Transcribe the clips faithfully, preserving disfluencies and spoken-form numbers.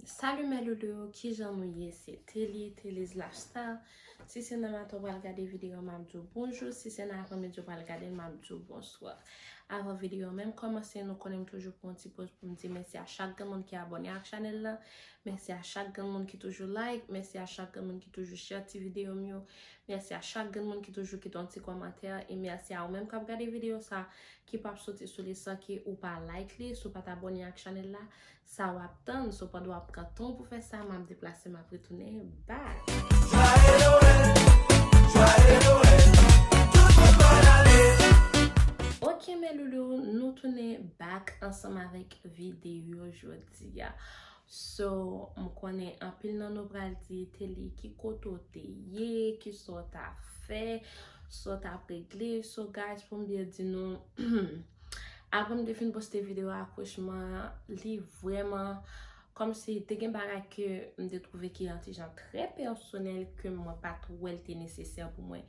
Salut mes loulous, kijan nou ye? Se Telly, Telly's Lifestyle. Si se nan maten w pral gade videyo, m ap di w bonjou. Si se nan aprèmidi w pral gade l, m ap di w bonswa. Avan videyo menm kòmanse, nou konnen m toujou pran yon ti poz pou m di mèsi a chak grenn moun ki abòne ak chanèl la. Mèsi a chak grenn moun ki toujou like. Mèsi a chak grenn moun ki toujou share ti videyo m yo. Mèsi a chak grenn moun ki toujou kite yon ti kòmantè. E mèsi a ou menm k ap gade videyo sa, ki p ap soti sou li san ke ou pa like li. Si w pa t abòne ak chanèl la, sa w ap tann? So pandan w ap pran tan w pou fè sa, m ap deplase, m ap retounen back. Ok mes loulous, nou tounen back ansanm avèk videyo jodi a. So, m konnen anpil nan nou pral di, Telly, ki kote w te ye, kisa w t ap fè, sa w t ap regle. So guys, pou m byen di nou, apre m te fin poste videyo akouchman an, li vrèman kòmsi te gen bagay ke m te twouve ki yon ti jan trè pèsonèl ke mwen pa t wè l te nesesè pou mwen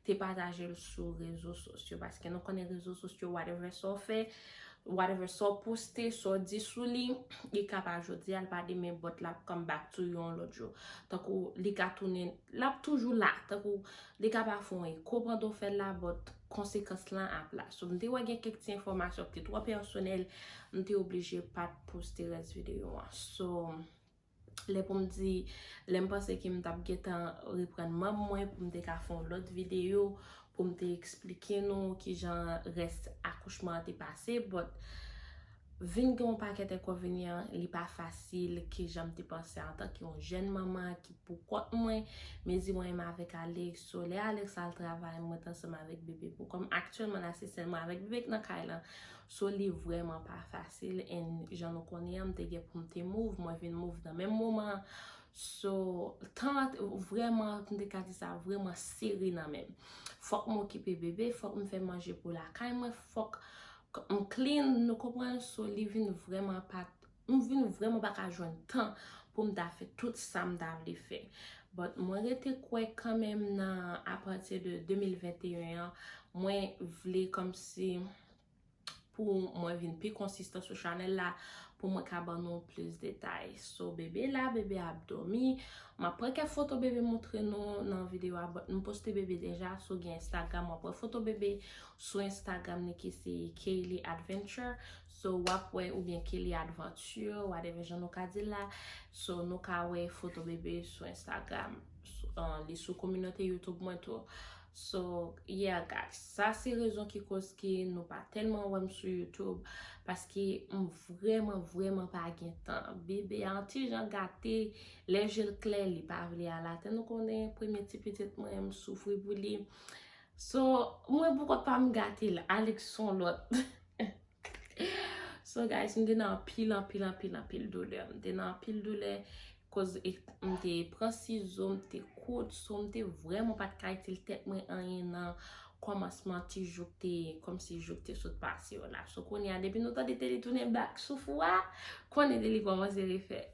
te pataje l sou rezo sosyo, paske nou konnen rezo sosyo, whatever sa w fè, whatever sa w poste, sa w di sou li, li ka pa jodi a, l pa demen, but l ap come back to you yon lòt jou. Tankou li ka tounen, l ap toujou la. Tankou li ka pa fè yon eko pandan w fè l la, but konsekans lan ap la. So, m te wè gen kèk ti enfòmasyon ki te twò pèsonèl, m te oblije pa t poste rès videyo an. So, lè pou m di, lè m panse ke m t ap gentan reprann manm mwen pou m te ka fè yon lòt videyo, pou m te eksplike nou kijan rès akouchman an te pase, but vin gen yon pakèt enkonvenyan, li pa fasil, kijan m te panse antanke yon jèn manman ki pou kont mwen, mezi mwen menm avèk Alex, so lè Alex al travay, mwen t ansanm avèk bebe pou kòm aktyèlman la se sèl mwen avèk bebe k nan kay lan, so li vrèman pa fasil, and jan nou konnen an, m te gen pou m te move, mwen vin move nan menm moman an. So, tan an t-, vrèman, m te ka di sa, vrèman sere nan men m. Fòk m okipe bebe, fòk m fè manje pou lakay mwen, fòk k-, m clean, nou konprann? So, li vin vrèman pa t-, m vin vrèman pa ka jwenn tan pou m ta fè tout sa m ta vle fè. But mwen rete kwè kanmenm nan, apati de de mil venteyen an, mwen vle kòmsi pou mwen vin pi konsistan sou chanèl la, pou mwen ka ban nou plis detay. So, bebe la, bebe ap dòmi. M ap pran kèk foto bebe montre nou nan videyo a, but m poste bebe deja, so gen Instagram, w ap wè foto bebe sou Instagram li ki se Kaylee Adventure. So, w ap wè, oubyen Kaylee Adventure, whatever jan nou ka di l la. So, nou ka wè foto bebe sou Instagram. Sou, uh, li sou kominote YouTube mwen tou. So, yeah guys, sa se rezon ki koz ke nou pa tèlman wè m sou YouTube, paske m vrèman, vrèman pa gen tan. Bebe a yon ti jan gate, lè je l klè, li pa vle al atè. Nou konnen premye ti pitit mwen, m soufri pou li. So, mwen pou kont pa m gate l, Alex se yon lòt. So guys, m te nan anpil, anpil, anpil, anpil doulè. M te nan anpil doulè, koz e, m te pran sizo, m te koud, so m te vrèman pa t ka itil tèt mwen anyen nan kòmansman ti jou k te, kòmsi jou k te sot pase yo la. So kounye a, depi nou tande Telly tounen back sou fou a, konnen Telly kòmanse refè.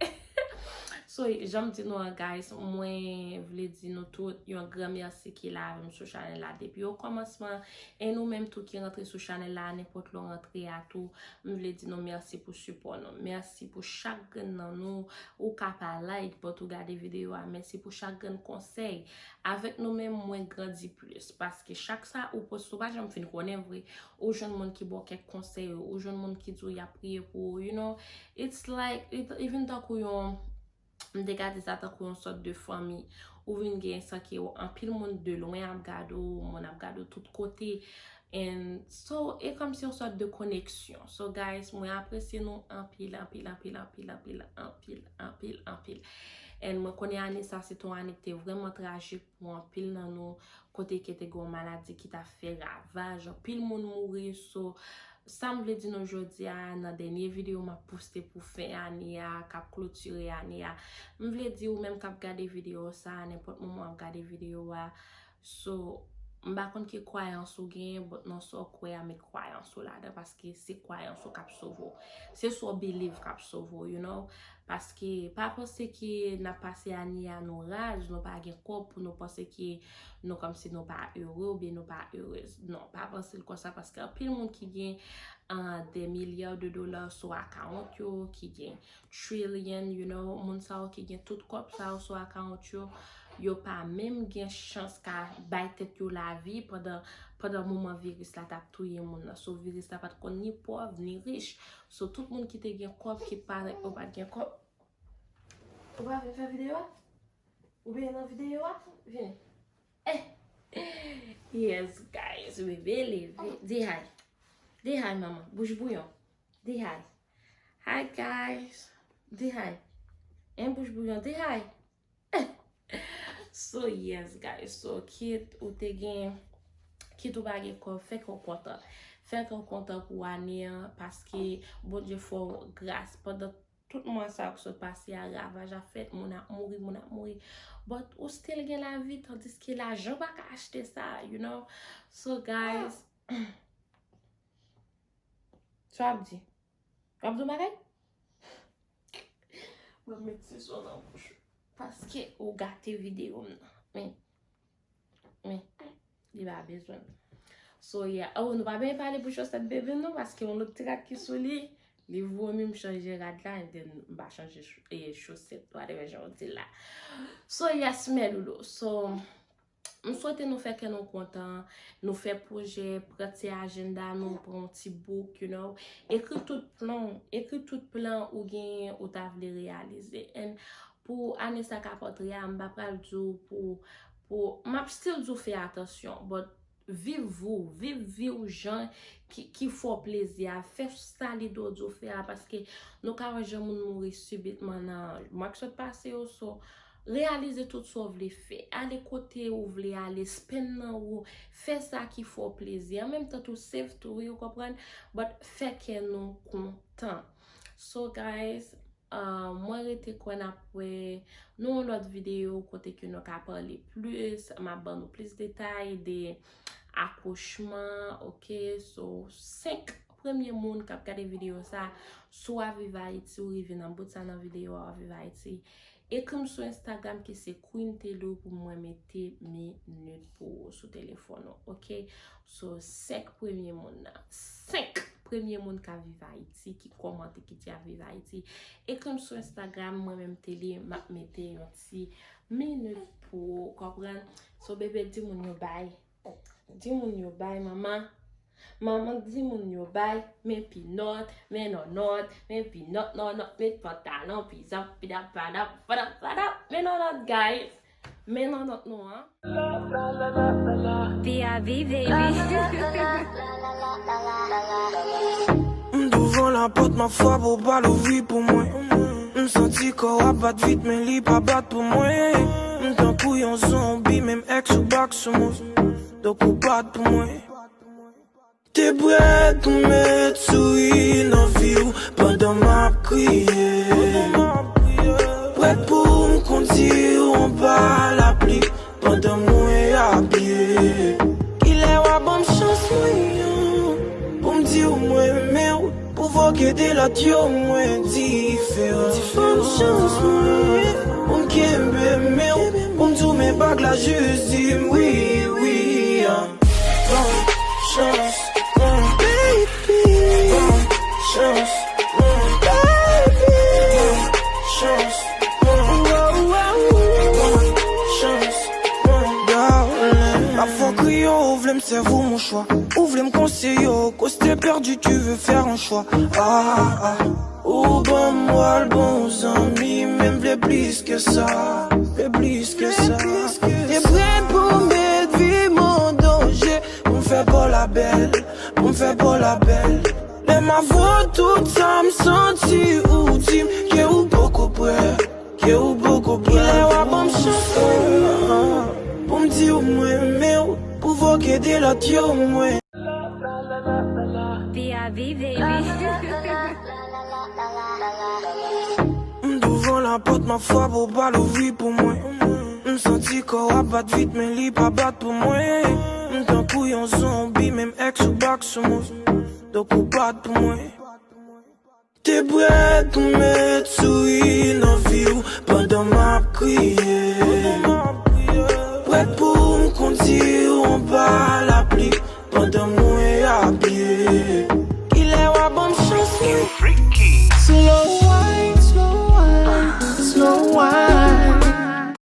So, jan m di nou an, guys, mwen vle di nou tout yon gran mèsi ki la avè m sou chanèl la depi o kòmansman. E nou menm tou ki rantre sou chanèl la, nenpòt lè w rantre a tou, m vle di nou mèsi pou sipò nou. Mèsi pou chak grenn nan nou. Ou ka pa like, but ou gade videyo a. Mèsi pou chak grenn konsèy. Avèk nou menm, mwen grandi plis. Paske chak sa ou poste, ou pa janm fin konnen vre. Ou jwenn moun ki ba w kèk konsèy, ou jwenn moun ki di w y ap priye pou ou, you know. It's like, it, even tankou yon, m te ka di sa tankou yon sòt de fanmi. Ou vin gen sa ke anpil moun de lwen ap gade w, moun ap gade w tout kote. And so, e kòmsi yon sòt de koneksyon. So, guys, mwen apresye nou anpil, anpil, anpil. And mwen konnen ane sa se te yon ane ki te vrèman trajik pou anpil nan nou, kote ke te gen yon maladi ki t ap fè ravaj, anpil moun mouri. So, sa m vle di nou jodi a, nan dènye videyo m ap poste pou fen ane a, k ap klotire ane a, m vle di ou menm k ap gade videyo sa, nenpòt moman w ap gade videyo a, so, m pa konn ki kwayans ou genyen, but nan sa w kwè a, met kwayans ou ladan, paske se kwayans ou k ap sove w. Se sa w believe k ap sove w, you know. Paske pa panse ke n ap pase ane a nou raz, nou pa gen kòb pou nou panse ke nou kòmsi nou pa ere oubyen nou pa erez. Non, pa panse l konsa, paske anpil moun ki gen, uh, des milliards de dollars sou account yo, ki gen trillion, you know, moun sa yo ki gen tout kòb sa yo sou account yo, yo pa menm gen chans ka bay tèt yo lavi pandan, pandan moman viris la t ap touye moun nan. So, viris la pa t konn ni pòv, ni rich. So, tout moun ki te gen kòb, ki parèt yo pa t gen kòb. Ou pa vle fè videyo a? Ou byen nan videyo a? Vini. Eh! Yes, guys, bebe leve. Di hi. Di hi, manman. Bouch bouyon. Di hi. Hi, guys. Di hi. En bouch bouyon. Di hi. So, yes, guys. So, kit ou te gen, kit ou pa gen kòb, fè kè w kontan. Fè kè w kontan pou ane an, paske Bondye fè w gras pandan tout mwa sa yo k sot pase a, ravaj ap fèt, moun ap mouri, moun ap mouri. But ou still gen lavi, tandiske lajan pa ka achte sa, you know. So, guys, sa w ap di? W ap di yon bagay? Mwen met ti son nan bouch ou. Paske ou gate videyo m nan. Men, men, li pa bezwen. So, yeah. Oh, nou pa byen pale pou chosèt bebe m non, paske yon lòt ti rad ki sou li, li vomi, m chanje rad la, and then m pa chanje ch-, e, chosèt, whatever jan w di l la. So, yes, mes loulous. So, m swete nou fè kè nou kontan, nou fè pwojè, pran ti ajanda nou, pran yon ti book, you know. Ekri tout plan, ekri tout plan ou genyen ou ta vle reyalize. And pou ane sa k ap antre a, m pa pral di w pou, pou, m ap still di w fè atansyon, but viv ou, viv vi w jan ki, ki fè w plezi a, fè sa lide w di w fè a, paske nou ka wè jan moun mouri sibitman nan mwa k sot pase yo, so, reyalize tout sa w vle fè, ale kote ou vle ale, spend nan ou, fè sa ki fè w plezi, an menm tan tou save tou, wi, ou konprann, but fè kè nou kontan. So, guys, Ah, mwen rete kwè n ap wè nan yon lòt videyo kote ke nou ka pale plis, m ap ban nou plis detay de akouchman, oke? So, senk premye moun k ap gade videyo sa, si w a Viv Ayiti, ou rive nan bout sa nan videyo a, w a Viv Ayiti, ekri m sou Instagram ki se Queen Telou pou mwen mete minit pou ou sou telefòn ou, oke? So, senk premye moun nan, senk premye moun k ap viv Ayiti, ki kòmante, ki di ap viv Ayiti, ekri m sou Instagram, mwen menm Telou, m ap mete yon ti minit pou ou, konprann? So, bebe, di moun yo bay. Di moun yo bay, manman. Manman, di moun yo bay. Men pinòt, men nònòt, men pinòt, nònòt, men pantalon, pizan, pidap, padap, padap, padap, men nònòt, guys. Men nònòt nou an. P I V, baby. M douvan lapòt, m ap frape, ou pa louvri pou mwen. M santi kò w ap bat vit, men li pa bat pou mwen. M tankou yon zonbi, menm èks ou bak sou mwen. Donk ou bat pou mwen. Te prèt pou met souri nan vi w pandan m ap kriye. Prèt pou m kondi w anba lapli pandan mwen ap pye. Kilè w a ban m chans mwen an pou m di w mwen renmen w, pou voke de lòt yo mwen diferan. Ban m chans mwen pou m kenbe men w, pou m di w men bag la jis di m wi, wi, ah. Ban m chans, mm, baby. Ban m chans, mm, baby. Ban m chans, mm, wow, wow, wow. Ban m chans, mm, darling. Pafwa kriye w vle m sèvi w mouchwa. Ou vle m konseye w, koste pèdi, tu veux faire un choix. Ah, ah. Ou ban m wòl bon zanmi, men m vle plis ke sa, vle plis ke sa. Te prèt pou m met vi m an danje, pou m fè pa w labèl, pou m fè pa w labèl. Lè m avwe w tout sa m santi, ou di m ke ou poko prè, ke ou poko prè. Kilè w a ban m chans mwen an pou m di w mwen renmen w, pou voke de lòt yo mwen. P I V, baby. M douvan lapòt, m ap frape, ou pa louvri pou mwen. M santi kò w ap bat vit, men li pa bat pou mwen. M tankou yon zonbi, menm èks ou bak sou mwen. Donk ou bat pou mwen. Te prèt pou met souri nan vi w pandan m ap kriye. Prèt pou m kondi w anba lapli pandan mwen ap pye. Kilè